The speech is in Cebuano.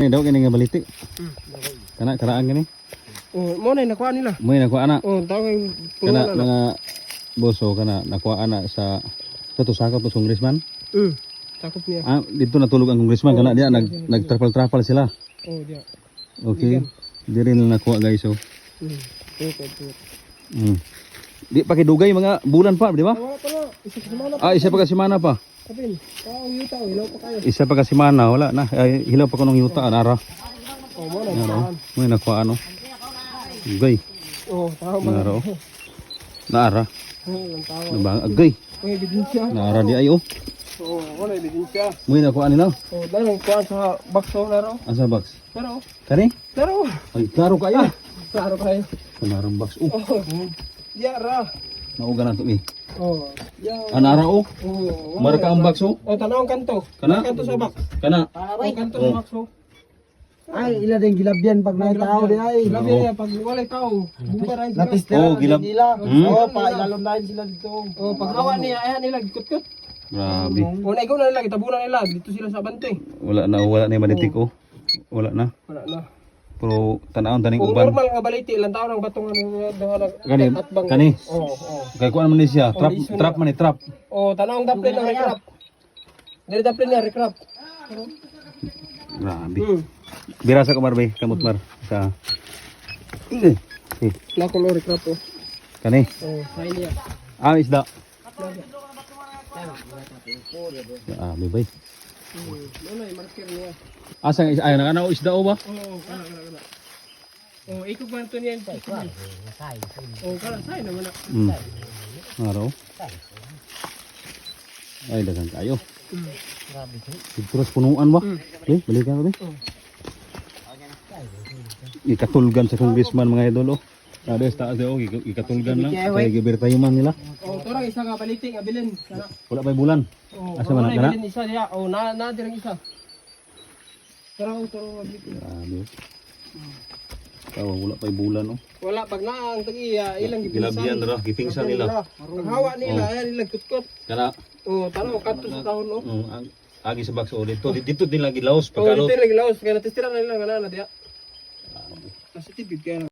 Ni daw kini nga baliti. Kana karaan gani. Oh, mo na nakuha nila. Mo nakuha ana. Oh, tao kay Kana puno na. mga boso kana nakuha ana sa to sakop to congressman. Sakop niya. Ah, dito natulog ang congressman kana diya nag nagtrapal trapal sila. Oh, diya. Okay. Diri na nakuha, guys, oh. Okay. Di pa kidugay, mga bulan pa, di ba? Wala pa na. Isa ka semana. Ah, isa pa ka semana pa. Kapin. Tao yuta, oh, hilaw pa kayo. Isa pa ka semana, wala na. Ay, hilaw pa ko ng yuta, anara. Oh, mo na. Ano? May nakuha ano. Agay, Oh, tao man. naara oh. Naara. Oh, ang tao. Nabang agay. May ebidensya. Naara di ay oh. Oh, wala ebidensya. May nakuha nila. Oh, dahil kuha sa box oh, laro. Asa box? Pero, Kani? pero, Ay, klaro kayo. klaro kayo. Klarong box. Oh, Oh, ya ra. nauga na to eh. Oh, ya. Anara oh. Oh, wala. Marka ang box oh. Oh, tanaw ang kanto. Kana? Kanto sa box. Kana. Oh, kanto sa box oh. Ay, ila din gilabyan pag may tao di ay. Grabe niya pag walay tao, buka ra sila. Natistira Oh, na gilab- din nila. Hmm? Oh, pailalom na sila dito. Oh, pag hawa niya, ayan nila gikutkot. Grabe. Oh, na ikaw na nila gitabunan nila dito sila sa bante. Wala na, wala na yung malitik oh. Wala na. Wala na. Pero tanawon taning Kung uban. normal nga baliti, ilang taon ang batong ano duha na Kani, atbang. kani. Oh. Kay kuan man ni siya, trap trap man ni trap. Oh, tanaw ang daplin ng recrap. Dili daplin niya recrap. Grabe. Bira sa kumar bay, kamot mar sa. Eh, eh, Na color recrap oh. kani. Oh, sign niya. Ah, isda. Grabe bay. Ano ay marker niya. Asa nga ay nakana isda o ba? Oo, kana kana kana. Oh, ikog man to niya. Oh, kana say naman na. Araw. Ay, dagan kayo. Siguro punuan ba? Eh, balikan ko ba? Ikatulgan sa congressman, mga idol oh. Ada sa taas oh, ikatulgan lang. Kaya gibirtayo man nila. Oh, turang isa ka baliti nga bilin. Kana. Wala pa'y bulan. Oh, Asa man wala na, kana? bilin isa diya. Oh, na na dirang isa. Tara, oh, tara baliti. Grabe. Oh. Tawa, wala pa'y bulan oh. Wala pag naa ang tag-iya, ilang gipinsan. Gilabyan ra, gipingsan nila. Pag hawa nila, ayan ilang kutkot. Kana, Oh, tanaw kadto sa tahon oh. agi sa box oh, dito dito din lagi laos Oh, pagkalo. dito lagi laos kay natistira na nila nga na diya. Kasi tibig kaya.